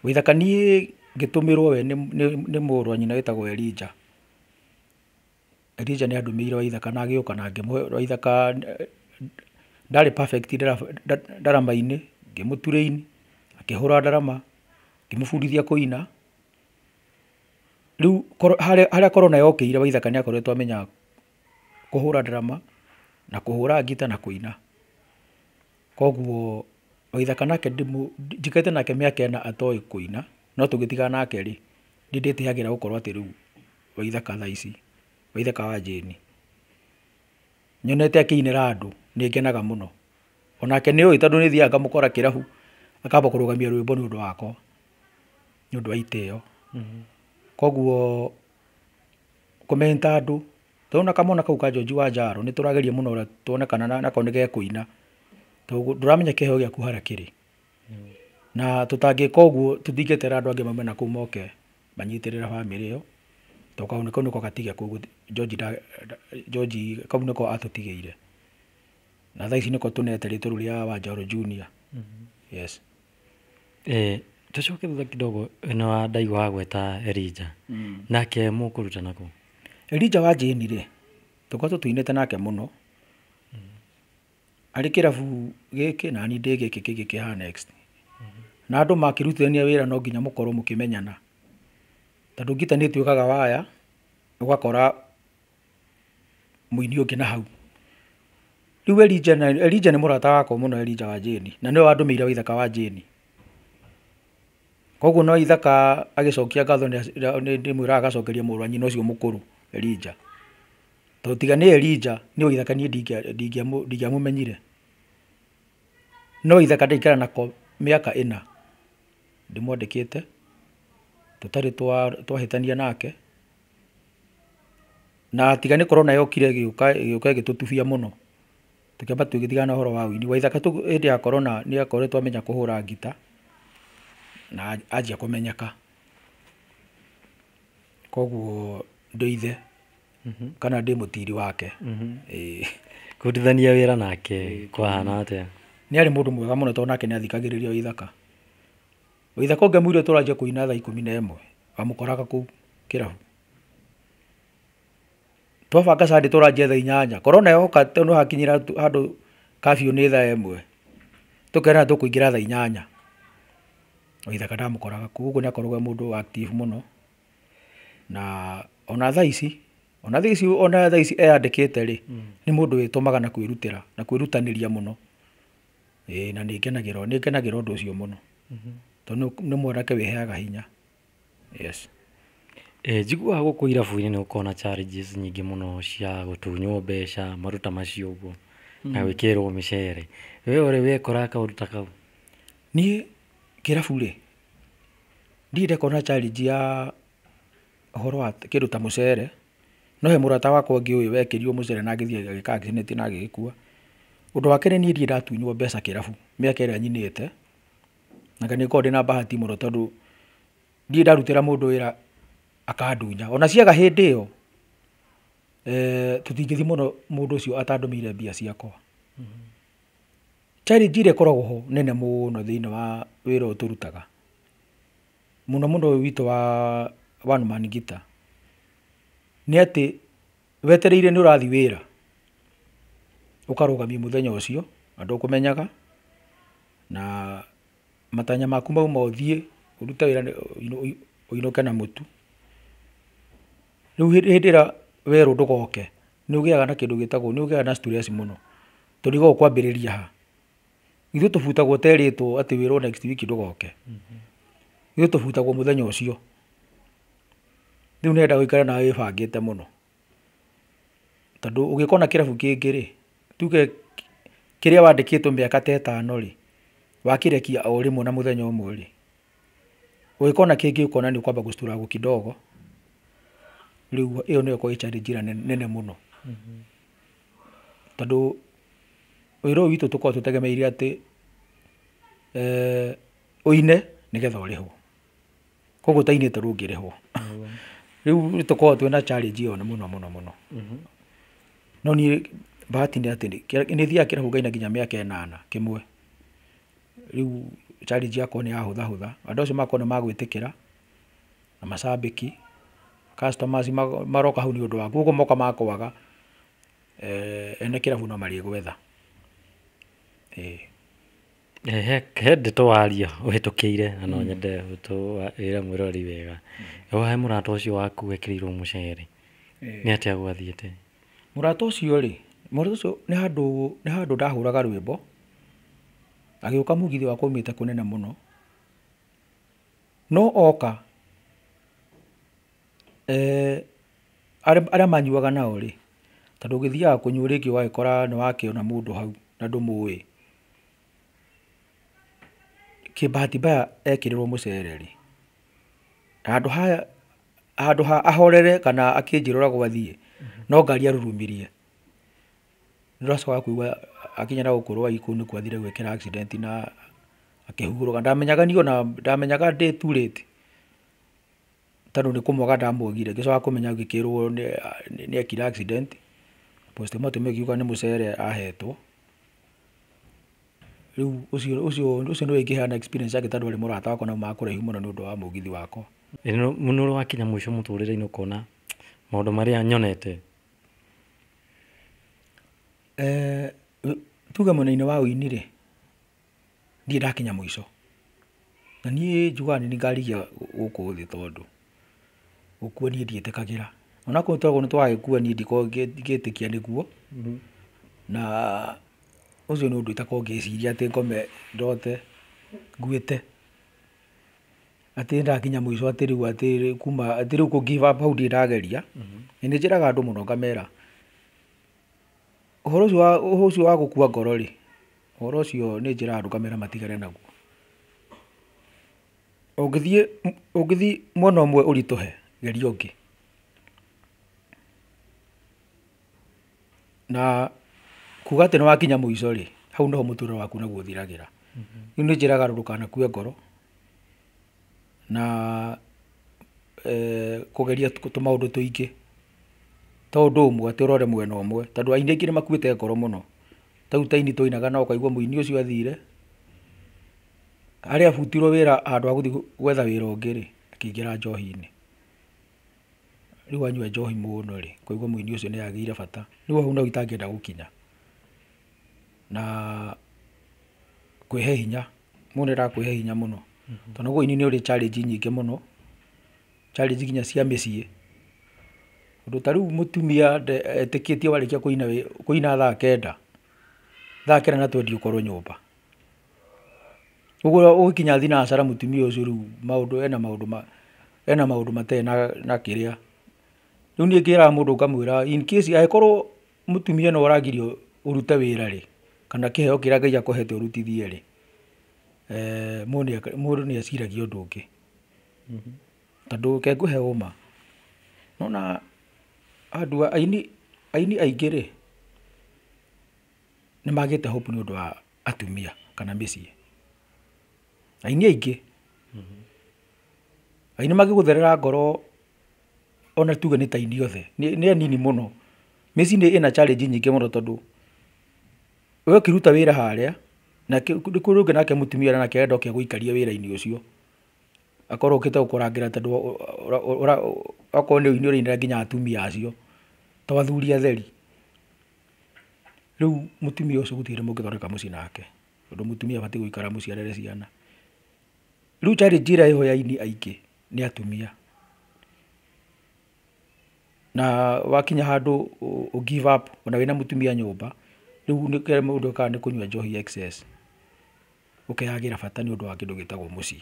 Waithaka niĩ ngĩtũmĩrwo we nĩ mũrũ wa nyina wĩtagwo Elijah. Elijah nĩ andũmĩire Waithaka na agĩũka na ngĩmũhe Waithaka ndarĩ perfect ndarama-inĩ, ngĩmũ train, akĩhũra ndarama, ngĩmũbundithia kũina. Rĩu harĩa corona yokĩire Waithaka nĩ akoretwo amenya kũhũra ndarama na kũhũra ngita na kũina. Koguo Waithaka nake njikarĩte nake mĩaka 4 atoĩ kũina, no tũngĩtigana nake rĩ, niĩ ndĩtĩagĩra gũkorwo atĩ rĩu Waithaka thaa ici, Waithaka wa Jane, nyonete akĩinĩra andũ nĩ ngenaga mũno. Onake nĩ ũĩ tondũ nĩ thiaga ngamũkora kĩrabu akamba kũrũgamia rwĩmbo nĩ ũndũ wakwa, nĩ ũndũ wa itĩo. Koguo kũmenta andũ, tondũ kamwana kau ka George wa Njaro nĩ tũrageria mũno ũrĩa tuone kana nako nĩ gekũina, tondũ ndũramenya kĩheo gĩaku harĩa kĩrĩ. Na tũtangĩka ũguo tũtingĩeterera andũ angĩ maume nakũu moke manyitĩrĩre bamĩrĩ ĩyo, tondũ kau nĩko gatige kũu George, George kau nĩko atũtigĩire. Na thaa ici nĩko tũnete rĩtwa rĩu rĩa Wanjaro Junior. Yes. Tũcoke thutha kidogo nĩ wa ndaigua wagweta Elijah. Nake mũkũrutana kũ? Elijah wa Jane rĩ, tũkoretwo tũinĩte nake mũno. Arĩ kĩrabu gĩkĩ na niĩ ndĩ gĩkĩ kĩngĩ kĩ haha next. Na andũ makĩrutithania wĩra no nginya mũkorwo mũkĩmenyana. Tondũ ngita nĩ ĩtuĩkaga waya, ũgakora mũini ũngĩ na hau. Rĩu Elijah nĩ mũrata wakwa mũno Elijah wa Jane, na nĩwe wandũmĩire Waithaka wa Jane. Koguo no Waithaka agĩcokia ngatho nĩ ndĩmwĩraga agacokeria mũrũ wa nyina ũcio mũkũrũ Elijah. Tondũ tiga nĩ Elijah niĩ Waithaka niĩ ndingĩamũmenyire. No Waithaka ndaikara nako mĩaka 4 ndĩmwandĩkĩte, tũtarĩ twahĩtania nake. Na tiga nĩ corona yokire ĩgĩũka ĩgĩtũtubia mũno, tũkĩamba tũgĩtigana na ũhoro wa ũini. Waithaka hĩndĩ ya corona nĩ akoretwo amenya kũhũra ngita na anjia kũmenyeka. Koguo ndĩ ithe kana ndĩ mũtiri wake. Ĩĩ. Kũrutithania wĩra nake kwahana atĩa? Nĩ arĩ mũndũ mwega mũno tondũ nake nĩ athikagĩrĩria Waithaka. Waithaka ũngĩamwĩrire tũranjia kũina thaa 11 wamũkoraga kũu kĩrabu. Twabanga Sunday tũranjia thaa 8, corona yoka tondũ hakinyĩra handũ curfew nĩ thaa 1, tũkerana tũkũingĩra thaa 8. Waithaka ndamũkoraga kũu, ũguo nĩ akoragwo e mũndũ active mũno. Na ona thaa ici, ona thaa ici eyandĩkĩte rĩ, nĩ mũndũ wĩtũmaga na kwĩrutĩra na kwĩrutanĩria mũno. Ĩĩ na nĩ ngenagĩra ũndũ ũcio mũno. Tondũ nĩ mwanake wĩheaga hinya. Yes. Njiguaga gũkũ irabu-inĩ nĩ gũkoragwo na challenges nyingĩ mũno cia gũtunywo mbeca, maruta macio ũguo, na gwĩkĩrĩrwo mĩcere. We ũrĩ wekora kaũndũ ta kau? Niĩ kĩrabu rĩ, ndirĩ ndekora na challenge ya ũhoro wa kĩndũ ta mũcere, no he mũrata wakwa ngĩũĩ wekĩrirwo mũcere na agĩthiĩ agĩka accident na agĩgĩkua. Ũndũ wa kerĩ niĩ ndirĩ ndatunywo mbeca kĩrabu mĩaka ĩrĩa nyinĩte, na nĩ ngoragwo ndĩna bahati mũno tondũ ndirĩ ndarutĩra mũndũ wĩra akandunya. Ona ciaga hĩndĩ ĩyo, tũtingĩthiĩ mũno mũndũ ũcio atandũmĩire mbia ciakwa. Challenge ĩrĩa ĩkoragwo ho nene mũno thĩinĩ wa wĩra ũyũ tũrutaga, mũno mũno ũyũ witũ wa one man guitar, nĩ atĩ wetereire nĩ ũrathiĩ wĩra, ũkarũgamia mũthenya ũcio na ndũkũmenyaga, na matanya maku mauma ũthiĩ ũrute wĩra ũinũke na mũtu. Rĩu hĩndĩ ĩrĩa werwo ndũgoke, nĩ ũgĩaga na kĩndũ gĩtagwo, nĩ ũgĩaga na stress mũno, tondũ ũrigagwo ũkwambĩrĩria ha. Ithuĩ tũbutagwo ũterĩtwo atĩ wĩrwo next week ndũgoke. Ithuĩ tũbutagwo mũthenya ũcio. Rĩu nĩenda gũikara nawe wĩbangĩte mũno. Tondũ ũgĩkona kĩrabu kĩngĩ rĩ, tuge kĩrĩa wandĩkĩtwo mĩaka ta ĩtano rĩ, wakĩrekia o rĩmwe na mũthenya ũmwe rĩ, ũgĩkona kĩngĩ ũkona nĩ ũkwamba gũ struggle kidogo. Rĩu ĩyo nĩyo ĩkoragwo ĩ challenge ĩrĩa nene mũno. Tondũ wĩra ũyũ witũ tũkoragwo tũtegemeire atĩ ũine nĩgetha ũrĩhwo. Koguo ũtainĩte ndũngĩrĩhwo. Rĩu tũkoragwo twĩna challenge ĩyo mũno mũno mũno. No niĩ bahati nĩ atĩ nĩ thiaga kĩrabu ngaina nginya mĩaka 8 kĩmwe. Rĩu challenge yakwa nĩ yahũthahũtha. Andũ acio magakorwo nĩ magwĩtĩkĩra na macambĩki, customers maroka hau nĩ ũndũ waku, koguo moka makwaga, ene kĩrabu no marĩgwetha. Ĩĩ. He ndeto waria ũhĩtũkĩire na no nyende ũtwĩre mwĩroreri wega. He mũrata ũcio waku wekĩrĩirwo mũcere, nĩ atĩa gwathiĩte? Mũrata ũcio rĩ, mũrata ũcio nĩ handũ ndahũraga rwĩmbo, agĩũka mũgithi wakwa aumĩte kũnene mũno, no oka arĩa manyuaga nao rĩ, tondũ ũgĩthiaga kũnyua rĩngĩ ũgagĩkora nĩ wakĩona mũndũ hau na ndũmũĩ. Kĩbahati mbaya ekĩrĩrwo mũcere rĩ, handũ ha ahorere kana akĩnjĩra ũrĩa gwathiĩ, no ngari arurumirie. Nĩndĩracoka kũigua akinya na gũkũ Rwai kũu nĩkuo athire gwĩkĩra accident na akĩhurũka. Ndamenyaga niĩ ona ndamenyaga ndĩ too late, tondũ nĩ kũmwaga ndamwagire, ngĩcoka kũmenya ngĩkĩrwo nĩ ekire accident, postmortem ĩkiuga nĩ mũcere ahetwo. Rĩu ũcio nĩwe ingĩheana experience yake tondũ arĩ mũrata wakwa na aumaga kũraihu mũno nĩ ũndũ wa mũgithi wakwa. Nĩ ũrĩ wakinya mũico mũtũrĩre-inĩ ũkona maũndũ marĩa nyonete? Tuge mwena-inĩ wa ũini rĩ, ndirĩ ndakinya mũico. Na niĩ njugaga nĩ ngarigia gũkũ thĩ tondũ gũkua niĩ ndiĩtĩkagĩra. Onakorwo tweragwo nĩ tũgagĩkua niĩ ndikoragwo ngĩtĩkia nĩguo. Na ũcio nĩ ũndũ itakoragwo ngĩciria atĩ ngome ndote nguĩte. Atĩ ndakinya mũico atĩ rĩu atĩ kuma atĩ rĩu kũ give up hau ndirĩ ndageria. Na nĩ njĩraga andũ mũno ngamera ũhoro ũcio wa gũkua ngoro rĩ, ũhoro ũcio nĩ njĩraga andũ ngamera matigane naguo. Ũngĩthiĩ mwena ũmwe ũritũhe, geria ũngĩ. Na kuga atĩ nĩ wakinya mũico rĩ, hau noho mũtũrĩre waku naguo ũthiragĩra. Rĩu nĩ njĩraga andũ ndũkanakue ngoro na kũgeria tũmaũndũ tũingĩ to ũndũ ũmwe atĩ ũrore mwena ũmwe, tondũ aini aingĩ nĩ makuĩte ngoro mũno. Ta rĩu ta aini twainaga nao ũkaigua mũini ũcio athire, harĩa abutirwo wĩra handũ ha gũthiĩ gwetha wĩra ũngĩ rĩ, akĩingĩra njohi-inĩ. Rĩu anyua njohi mũno rĩ, ũkaigua mũini ũcio nĩ agĩire bata. Rĩu hau no itangĩenda gũkinya. Na kwĩhe hinya, mũndũ nĩ endaga kwĩhe hinya mũno. Tondũ naguo ũini nĩ ũrĩ challenge nyingĩ mũno, challenge nginya cia mĩciĩ. Ũndũ ta rĩu mũtumia etĩkĩtie warĩkia kũina thaa 9, thaa 9 na twendi ũkorwo nyũmba. Ũguo ũgĩkinya thinacara mũtumia ũcio rĩu maũndũ ena maũndũ ma ena maũndũ matarĩ na kĩrĩa. Rĩu niĩ ngĩraga mũndũ ngamwĩra in case angĩkorwo mũtumia no ũragirio ũrute wĩra rĩ, kana kĩheo kĩrĩa Ngai akũhete ũrutithie rĩ, mũndũ nĩ eciragia ũndũ ũngĩ. Tondũ reke ngũhe ũma, nĩwona andũ aini aingĩ rĩ, nĩ magĩte hope nĩ ũndũ wa atumia kana mĩciĩ. Aini aingĩ, aini mangĩgũtherera ngoro ona tuge nĩ ta aini othe, nĩ anini mũno. Mĩciĩ nĩ ĩna challenge nyingĩ mũno tondũ we ũkĩruta wĩra harĩa, na kũrĩ ũngĩ nake mũtumia nake arenda oke agũikarie wĩra-inĩ ũcio. Akorwo okĩte gũkũrangĩra tondũ okorwo nĩ ũini ũrainĩra nginya atumia acio, to athuri atheri. Rĩu mũtumia ũcio gũtirĩ hĩndĩ mũngĩthondeka mũciĩ nake, tondũ mũtumia abatiĩ gũikara mũciĩ arere ciana. Rĩu challenge ĩrĩa ĩho ya aini aingĩ nĩ atumia. Na wakinya handũ ũ give up ona wĩna mũtumia nyũmba, rĩu kĩrĩa mũndũ ekaga nĩ kũnyua njohi excess. Ũkeyagĩra bata nĩ ũndũ wa kĩndũ gĩtagwo mũciĩ.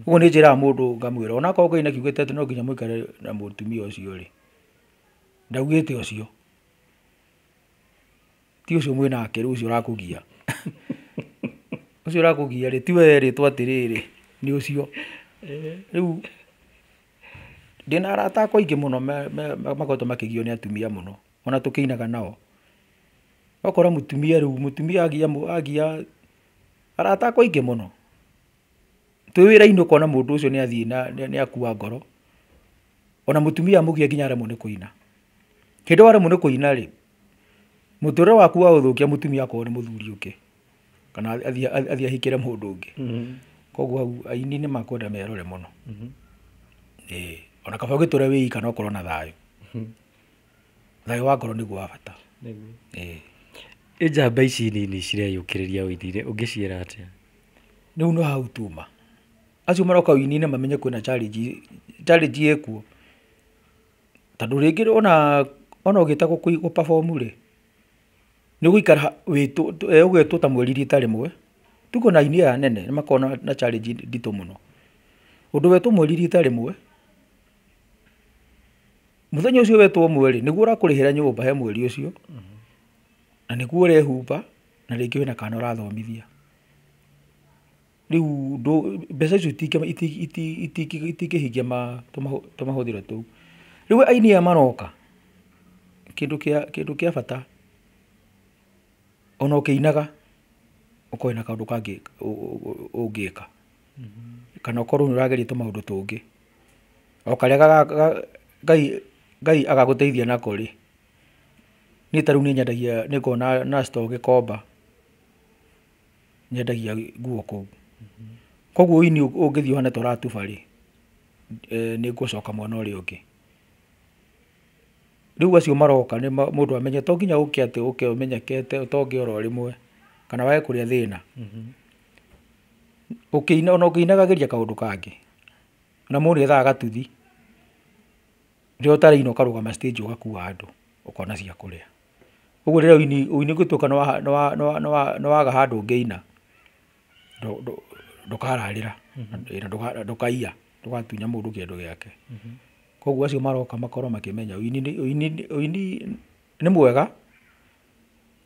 Ũguo nĩ njĩraga mũndũ ngamwĩra onakorwo Ngai nĩakiugĩte atĩ no nginya mũikare na mũtumia ũcio rĩ, ndaugĩte ũcio. Ti ũcio mwĩnake rĩu ũcio ũrakũgia. Ũcio ũrakũgia rĩ, ti we werĩtwo atĩrĩrĩ, nĩ ũcio. Rĩu ndĩna arata akwa aingĩ mũno makoretwo makĩgio nĩ atumia mũno, ona tũkĩinaga nao. Ũgakora mũtumia rĩu, mũtumia agia arata akwa aingĩ mũno. Twĩ wĩra-inĩ ũkona mũndũ ũcio nĩ athiĩ na nĩ akua ngoro. Ona mũtumia amũgia nginya aremwo nĩ kũina. Hĩndĩ ĩyo waremwo nĩ kũina rĩ, mũtũrĩre waku wa ũthũkia mũtumia akorwo nĩ mũthuri ũngĩ, kana athiĩ ahikĩre mũndũ ũngĩ. Koguo hau aini nĩ makwenda merore mũno. Ĩĩ, ona kaba ũgĩtũre wĩ ika na ũkorwo na thayũ. Thayũ wa ngoro nĩguo wa bata. Ĩĩ. Ĩ njamba ici nini cireyũkĩrĩria ũini-rĩ, ũngĩciĩra atĩa? Rĩu no hau tuma. Acio maroka ũini-inĩ mamenye kwĩna challenge, challenge ĩkuo. Tondũ rĩngĩ ona ũgĩtagwo gũ perform rĩ, nĩ ũgũikara ũgetwo ta mweri rita rĩmwe. Tuge ona aini aya nene nĩ makoragwo na challenge nditũ mũno. Ũndũ wetwo mweri rita rĩmwe, mũthenya ũcio wetwo ũmwe rĩ, nĩguo ũrakũrĩhĩra nyũmba he mweri ũcio, na nĩguo ũrehumba, na rĩngĩ wĩna kana ũrathomithia. Rĩu mbeca icio itingĩhingia tũmahũthĩro tũu. Rĩu aini aya maroka, kĩndũ kĩa bata, ona ũkĩinaga, ũkorwo wĩna kaũndũ kangĩ ũngĩka. Kana ũkorwo nĩ ũrageria tũmaũndũ tũngĩ. O karĩa Ngai agagũteithia nako rĩ, niĩ ta rĩu nĩ nyendagia, nĩ ngoragwo na store Gĩkomba, nyendagia nguo kũu. Koguo ũini ũngĩthiĩ ũhane ta ũratuba rĩ, nĩ ngũcoka mwena ũrĩa ũngĩ. Rĩu acio maroka nĩ mũndũ amenye to nginya ũke atĩ ũke ũmenyekete ũtonge oro rĩmwe, kana wage kũrĩa thĩna. Ũkĩina ona ũkĩinaga geria kaũndũ kangĩ. Na mũndũ nĩ ethaga gatuthi. Rĩrĩa ũtaraina ũkarũgama stage ũgakua andũ, ũkona cia kũrĩa. Ũguo rĩrĩa ũini ũngĩtuĩka nĩ waga handũ ũngĩina, ndũkararĩra, ndũkaiya, ndũgatunya mũndũ kĩndũ gĩake. Koguo acio maroka makorwo makĩmenya ũini nĩ mwega,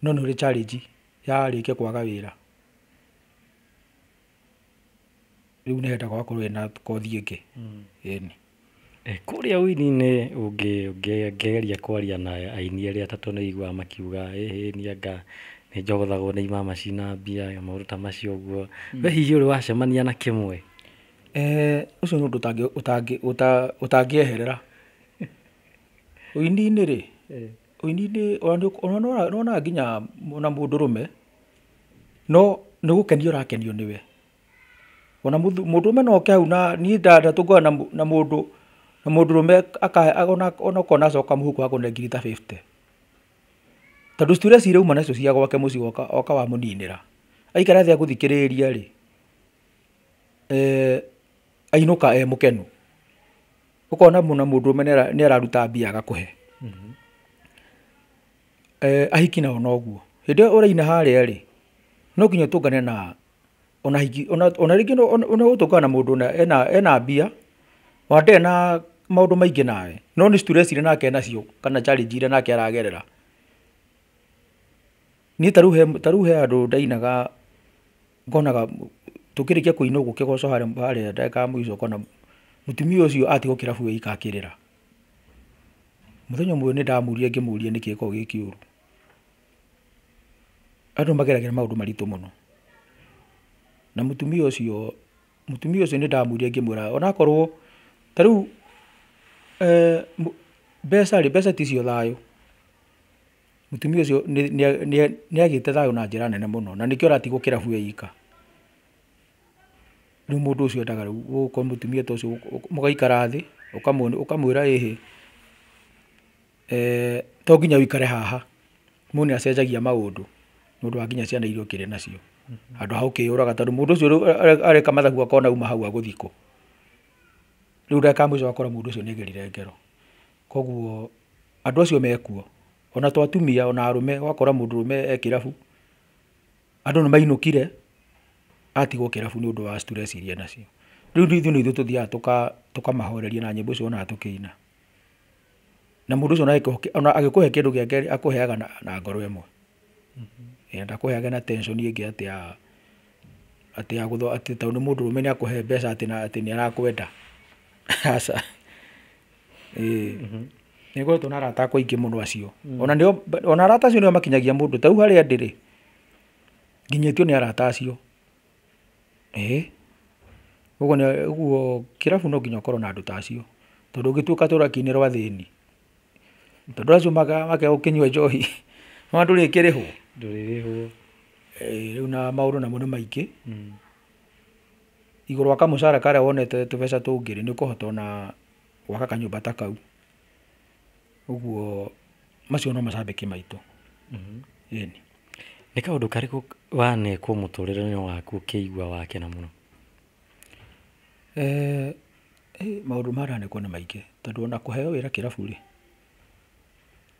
no nĩ ũrĩ challenge ya rĩngĩ kwaga wĩra. Rĩu nĩ hendaga ũgakorwo wĩna kothi ĩngĩ. Ĩni. Kũrĩa ũini-inĩ ũngĩgeria kwaria na aini arĩa atatũ nĩ ũiguaga makiuga ĩhĩ niĩ anga nĩ njogothagwo nĩ imama cina mbia maũndũ ta macio ũguo. We hihi ũrĩ wacemania na kĩmwe? Ũcio nĩ ũndũ ũtangĩeherera. Ũini-inĩ rĩ, ũini-inĩ ona nĩwonaga nginya ona mũndũrũme no nĩ gũkenio ũrakenio nĩwe. Ona mũndũrũme no oke hau na niĩ ndatũngana na mũndũ na mũndũrũme ona ũkona acoka mũhuko akũne ngiri ta 50. Tondũ stress iria auma nacio cia gwake mũciĩ oka wamũninĩra. Aikara thĩ agũthikĩrĩria rĩ, ainũka e mũkenu. Ũkona mũna mũndũrũme nĩ araruta mbia agakũhe. Ahiki nao noguo. Hĩndĩ ĩyo ũraina harĩa rĩ, no nginya ũtũngane na ona hiki ona rĩngĩ no ũtũngana na mũndũ ena mbia ona ndarĩ na maũndũ maingĩ nawe, no nĩ stress iria nake enacio kana challenge iria nake aragerera. Niĩ ta rĩu he handũ ndainaga ngonaga tũkĩrĩkia kũina ũguo kĩgoco harĩa ndagĩka ya mũico ũkona mũtumia ũcio atigwo kĩrabu e ika akĩrĩra. Mũthenya ũmwe nĩ ndamũririe ngĩmũria nĩkĩ gĩkoragwo gĩ kĩũru. Andũ mageragĩra maũndũ maritũ mũno. Na mũtumia ũcio nĩ ndamũririe ngĩmwĩra onakorwo ta rĩu mbeca rĩ, mbeca ticio thayũ. Mũtumia ũcio nĩ agĩte thayũ na njĩra nene mũno na nĩkĩo aratigwo kĩrabu e ika. Rĩu mũndũ ũcio endaga rĩu gũkorwo mũtumia ta ũcio mũgaikara thĩ ũkamwĩra ĩhĩ to nginya ũikare haha. Mũndũ nĩ acenjagia maũndũ nĩ ũndũ wa nginya ciana iria ũkĩrĩ nacio. Handũ ha ũkĩyũraga tondũ mũndũ ũcio areka mathabu akona auma hau agũthiĩ kũ. Rĩu ndagĩka ya mũico ũgakora mũndũ ũcio nĩ agerire ngero. Koguo andũ acio mekuo. Ona to atumia ona arũme ũgakora mũndũrũme e kĩrabu andũ nĩ mainũkire atigwo kĩrabu nĩ ũndũ wa stress iria enacio. Rĩu ithuĩ nĩ ithuĩ tũthiaga tũkamahoreria na nyĩmbo icio wonaga tũkĩina. Na mũndũ ũcio ona agĩkũhe kĩndũ gĩake akũheaga na ngoro ĩmwe. Ndakũheaga na tension ĩngĩ atĩ ya atĩ tondũ nĩ mũndũrũme nĩ akũhe mbeca atĩ na atĩ nĩ arakwenda. Aca. Nĩ ngoretwo na arata akwa aingĩ mũno acio. Ona nĩo ona arata acio nĩo makinyagia mũndũ. Ta rĩu harĩa ndĩ rĩ, nginyĩtio nĩ arata acio. Ũguo kĩrabu no nginya ũkorwo na andũ ta acio. Tondũ ũngĩtuĩka atĩ ũrakĩinĩrwo athĩni. Tondũ acio makega gũkĩnyua njohi ma ndũrĩkĩrĩhwo. Ndũrĩrĩhwo. Rĩu na maũndũ namo nĩ maingĩ. Igũrũ wa kamũcara karĩa wonete tũbeca tũngĩ rĩ, nĩ ũkũhota ona gwaka kanyũmba ta kau. Ũguo macio no macambĩki maitũ. Ĩni. Nĩ kaũndũ karĩkũ wanekwo mũtũrĩre-inĩ waku ũkĩigua wakena mũno? Maũndũ marĩa ndanekwo nĩ maingĩ tondũ ona kũheo wĩra kĩrabu rĩ,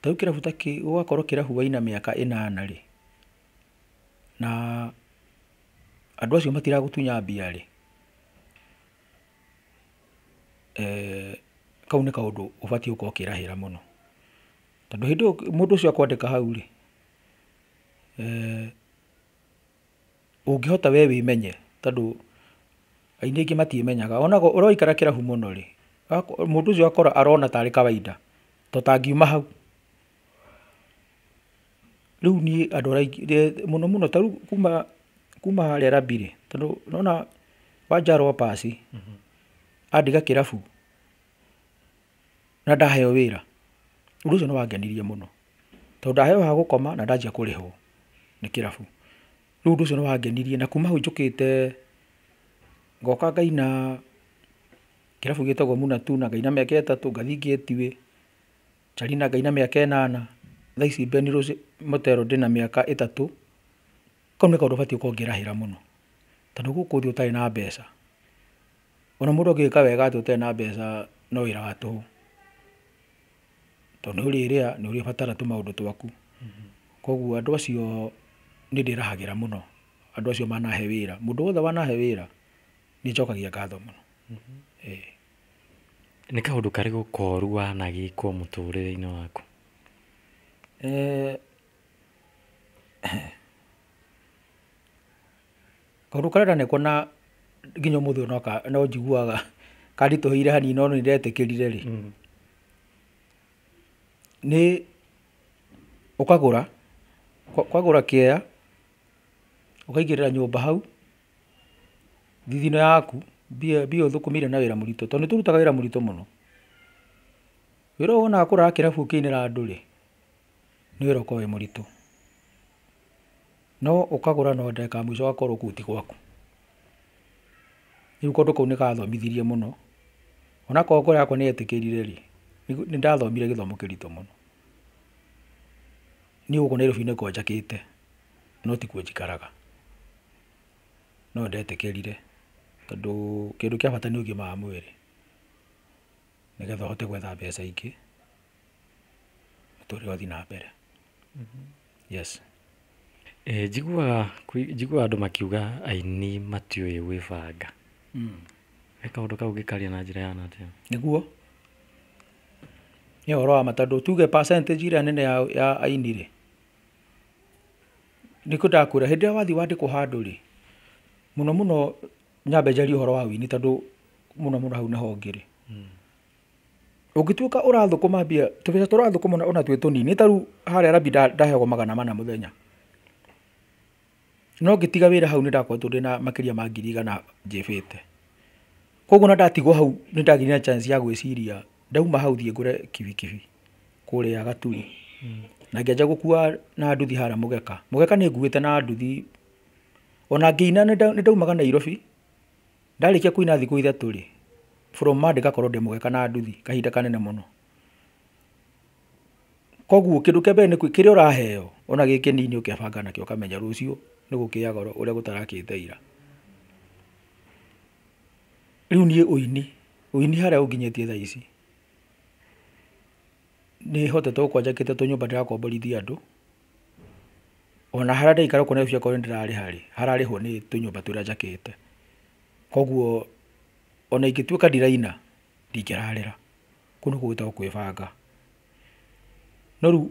ta rĩu kĩrabu ta ũgakorwo kĩrabu waina mĩaka 8 rĩ, na andũ acio matiragũtunya mbia rĩ, kau nĩ kaũndũ ũbatiĩ gũkorwo ũkĩrahĩra mũno. Tondũ hĩndĩ ĩyo mũndũ ũcio akwandĩka hau rĩ, ũngĩhota we wĩmenye tondũ aini aingĩ matiĩmenyaga. Ona ũroikara kĩrabu mũno rĩ, mũndũ ũcio akora arona tarĩ kawaida to tangiuma hau. Rĩu niĩ andũ arĩa mũno mũno ta rĩu kuma harĩa Rabi rĩ, tondũ nĩwona Wanjaro pasi andiga kĩrabu na ndaheo wĩra, ũndũ ũcio nĩ wangenirie mũno tondũ ndaheo ha gũkoma na ndanjia kũrĩhwo nĩ kĩrabu. Rĩu ũndũ ũcio nĩ wangenirie na kuma hau njũkĩte ngoka ngaina kĩrabu gĩtagwo Munatuna ngaina mĩaka 3 ngathiĩ Gateway Charina ngaina mĩaka 8 thaa ici Benrose Motero ndĩna mĩaka 3. Kau nĩ kaũndũ ũbatiĩ gũkorwo ngĩrahĩra mũno tondũ gũkũ thĩ ũtarĩ na mbeca ona mũndũ angĩgĩka wega atĩa ũtarĩ na mbeca no wĩra wa tũhũ. Tondũ nĩ ũrĩrĩa nĩ ũrĩbatara tũmaũndũ twaku. Koguo andũ acio nĩ ndĩrahagĩra mũno andũ acio manahe wĩra. Mũndũ wothe wanahe wĩra nĩ njokagia ngatho mũno. Nĩ kaũndũ karĩkũ koru wanagĩkwo mũtũrĩre-inĩ waku? Kaũndũ karĩa ndanekwo na nginya ũmũthĩ ũyũ no njiguaga Kanditũhĩire hanini no nĩ ndetĩkĩrire rĩ. Nĩ ũkagũra kwagũra kĩea ũkaigĩrĩra nyũmba hau thithino yaku mbia ũthũkũmĩire na wĩra mũritũ tondũ nĩ tũrutaga wĩra mũritũ mũno. Wĩra ũyũ wonaga kũraya kĩrabu ũkĩinĩra andũ rĩ, nĩ wĩra ũkoragwo wĩ mũritũ. No ũkagũra no ndagĩka ya mũico ũgakorwo kũu ti gwaku. Rĩu kaũndũ kau nĩ gaathomithirie mũno. Onakorwo ngoro yakwa nĩ yetĩkĩrire rĩ, nĩ ndathomire gĩthomo kĩritũ mũno. Niĩ gũkũ Nairobi nĩkuo njakĩte no tikuo njikaraga. No ndetĩkĩrire tondũ kĩndũ kĩa bata nĩ ũgima wa mwĩrĩ nĩgetha ũhote gwetha mbeca ingĩ mũtũrĩre ũthiĩ na mbere. Yes. Njiguaga andũ makiuga aini matiũĩ gwĩbanga. He kaũndũ kau ũngĩkaria na njĩra ya atĩa? Nĩguo nĩ ũhoro wa ma tondũ tuge percentage ĩrĩa nene ya aini rĩ, nĩkĩo ndakwĩra hĩndĩ ĩrĩa wathiĩ wandĩkwo handũ rĩ, mũno mũno nyambe njarie ũhoro wa ũini tondũ mũno mũno hau nĩho ngĩrĩ. Ũngĩtuĩka ũrathũkũma mbia tũbeca tũrathũkũma ona twĩ tũnini ta rĩu harĩa Rabi ndaheagwo 400 mũthenya. No ngĩtiga wĩra hau nĩ ndakoretwo ndĩna makĩria ma 100,000 njĩbĩte. Koguo ona ndatigwo hau nĩ ndagĩire na chance ya gwĩciria ndauma hau thiĩ ngũre kibikibi kũrĩa Gaturi. Na ngĩanjia gũkua na nduthi harĩa Mũgeka. Mũgeka nĩ nguĩte na nduthi ona ngĩina nĩ ndaumaga Nairobi ndarĩkia kũina thikũ 3 rĩ, from Monday ngakorwo ndĩ Mũgeka na nduthi kahinda kanene mũno. Koguo kĩndũ kĩa mbere nĩ kĩrĩa ũraheo ona gĩ kĩnini ũkebanga nakĩo ũkamenya rũciũ nĩ gũkĩaga ũrĩa gũtarakĩte ira. Rĩu niĩ ũini harĩa ũnginyĩtie thaa ici nĩ hotete gũkorwo njakĩte tũnyũmba ndĩrakomborithia andũ. Ona harĩa ndaikara gũkũ Nairobi okorwo nĩ ndĩrarĩha rĩ, hararĩhwo nĩ tũnyũmba tũrĩa njakĩte. Koguo ona ingĩtuĩka ndiraina ndingĩrarĩra. Kũu nĩkuo gwĩtagwo kwĩbanga. No rĩu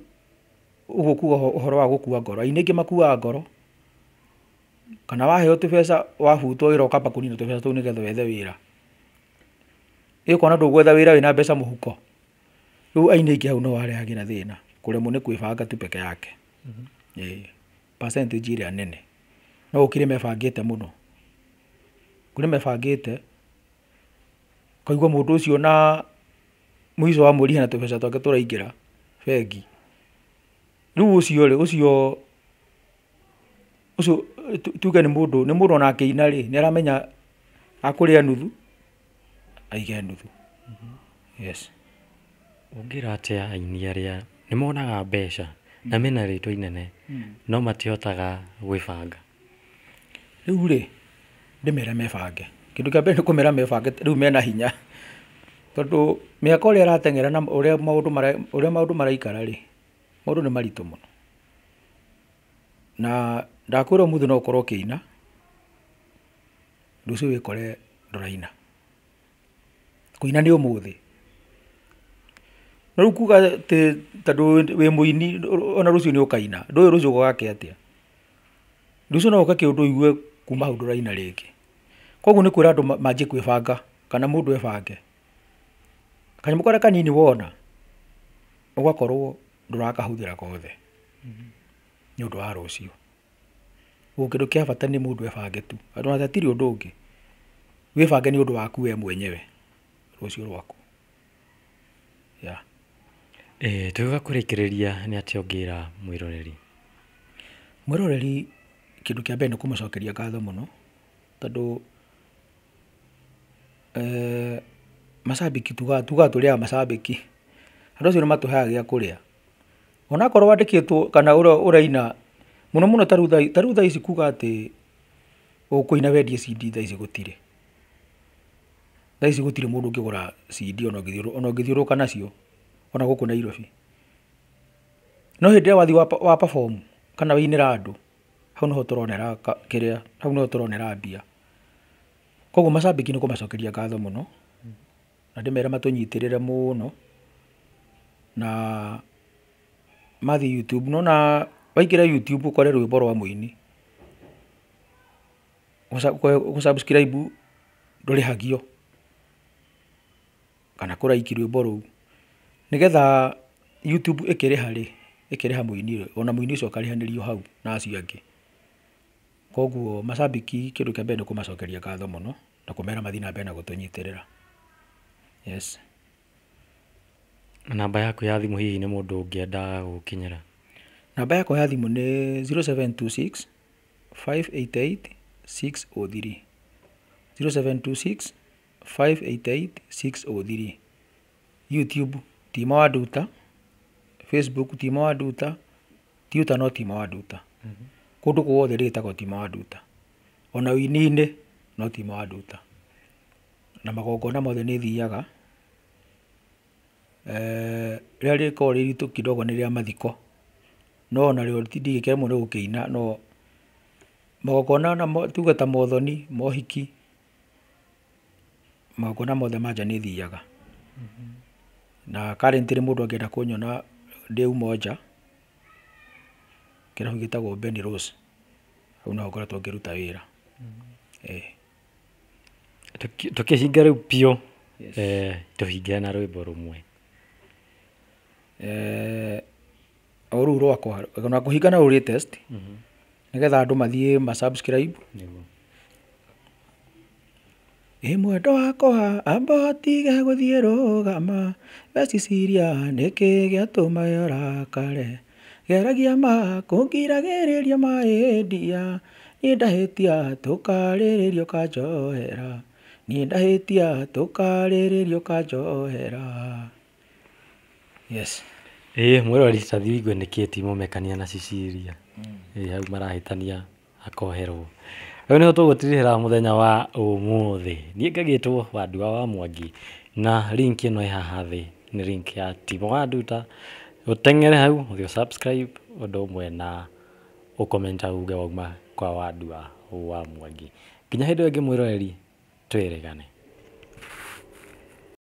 ũguo kuga ũhoro wa gũkua ngoro, aini aingĩ makuaga ngoro kana waheo tũbeca wabutwo wĩra ũkamba kũnina tũbeca tũu nĩgetha wethe wĩra. Ĩ ũkona ndũgwetha wĩra wĩna mbeca mũhuko. Rĩu aini aingĩ hau nĩho harehagĩra thĩna, kũremwo nĩ kwĩbanga tu peke yake. Ĩĩ, percentage ĩrĩa nene. No gũkĩrĩ mebangĩte mũno. Kũrĩ mebangĩte ũkaigua mũndũ ũcio na mũico wa mweri hena tũbeca twake tũraingĩra bengi. Rĩu ũcio rĩ, ũcio tuge nĩ mũndũ ona akĩina rĩ, nĩ aramenya akũrĩa nuthu aige nuthu. Yes. Ũngĩra atĩa aini arĩa nĩ monaga mbeca na mena rĩtwa inene no matihotaga gwĩbanga? Rĩu rĩ, ndĩmere mebange. Kĩndũ kĩa mbere nĩ kũmera mebange rĩu mena hinya. Tondũ mĩaka ũrĩa ĩrateng'era na ũrĩa maũndũ maraikara rĩ, maũndũ nĩ maritũ mũno. Na ndakwĩra ũmũthĩ no ũkorwo ũkĩina, rũciũ wĩkore ndũraina. Kũina nĩ ũmũthĩ. No rĩu kuga atĩ tondũ wĩ mũini ona rũciũ nĩ ũkaina, ndũĩ rũciũ gũgakĩa atĩa. Rũciũ no ũke kĩũndũ ũigue kuma hau ndũraina rĩngĩ. Koguo nĩ kwĩra andũ manjie kwĩbanga kana mũndũ ebange. Kanyamũ karĩa kanini wona ũgakorwo ndũrakahũthĩra kothe nĩ ũndũ wa rũciũ. Koguo kĩndũ kĩa bata nĩ mũndũ ebange tu. Andũ hatirĩ ũndũ ũngĩ. Wĩbange nĩ ũndũ waku we mwenyewe rũciũ rwaku. Yeah. Tũgĩũka kũrĩkĩrĩria nĩ atĩa ũngĩra mwĩroreri? Mwĩroreri kĩndũ kĩa mbere nĩ kũmũcokeria ngatho mũno tondũ macambĩki tugaga tũrĩaga macambĩki. Andũ acio nĩ matũheaga gĩa kũrĩa. Onakorwo wandĩkĩtwo kana ũraina mũno mũno ta rĩu thaa ici kuga atĩ ũkũina wendie CD thaa ici gũtirĩ. Thaa ici gũtirĩ mũndũ ũngĩgũra CD ona ũngĩthiũrũrũka nacio ona gũkũ Nairobi. No hĩndĩ ĩrĩa wathiĩ wa perform kana wainĩra andũ, hau nĩho tũronera kĩrĩa, hau nĩho tũronera mbia. Koguo macambĩki nĩ kũmacokeria ngatho mũno na ndĩmere matũnyitĩrĩre mũno na mathiĩ YouTube. Nĩwona waingĩra YouTube ũkore rwĩmbo rwa mũini, gũ subscribe ndũrĩhagio. kana kũraiki rwĩmbo rũu nĩgetha YouTube ĩkĩrĩha rĩ, ĩkĩrĩha mũini rĩ, ona mũini ũcio akarĩhanĩrio hau na acio angĩ. Koguo macambĩki kĩndũ kĩa mbere nĩ kũmacokeria ngatho mũno na kũmera mathiĩ na mbere na gũtũnyitĩrĩra. Yes. Namba yaku ya thimũ hihi nĩ mũndũ ũngĩenda gũkinyĩra? Namba yakwa ya thimũ nĩ 0726 588 603, 0726 588 603. YouTube Timo wa Nduta, Facebook Timo wa Nduta, Twitter no Timo wa Nduta. Kũndũ guothe rĩtagwo Timo wa Nduta. Ona wini-inĩ no Timo wa Nduta. Na magongona mothe nĩ thiaga. Rĩrĩa rĩkoragwo rĩ iritũ kidogo nĩ rĩa mathiko, no onarĩo ndingĩkĩremwo nĩ gũkĩina, no magongona namo tuge ta mothoni, mohiki, magongona mothe ma nja nĩ thiaga. Na currently mũndũ angĩenda kũnyona ndĩ Umoja, kĩrabu gĩtagwo Benny Rose, hau noho ngoretwo ngĩruta wĩra. Tũkĩhinga rĩu biũ, tũhinge na rwĩmbo rũmwe. O rũu rwakwa ona kũhinga na rũu latest, nĩgetha andũ mathiĩ ma subscribe. Nĩguo. Ĩ mwendo wakwa amba ũtige gũthiĩ rũgama, we Cecilia nĩkĩ gĩatũma ũrakare, geragia ma kũngiragĩrĩria maĩndia, niĩ ndahĩtia tũkarĩrĩrio ũkanjohera, niĩ ndahĩtia tũkarĩrĩrio ũkanjohera. Yes. Ĩĩ mwĩroreri ta thiĩ ũigue nĩkĩ Timo mekania na Cecilia. Ĩĩ hau marahĩtania akoherwo. Hau nĩho tũgũtirihĩra mũthenya wa ũmũthĩ. Niĩ ngagĩtwo Wandua wa Mwangi na link ĩno ĩ haha thĩ nĩ link ya Timo wa Nduta. Ũteng'ere hau ũthiĩ subscribe ũndũ ũmwe na ũcomment uge wauma kwa Wandua wa Mwangi. Nginya hĩndĩ ĩyo ĩngĩ mwĩroreri, twĩrĩgane.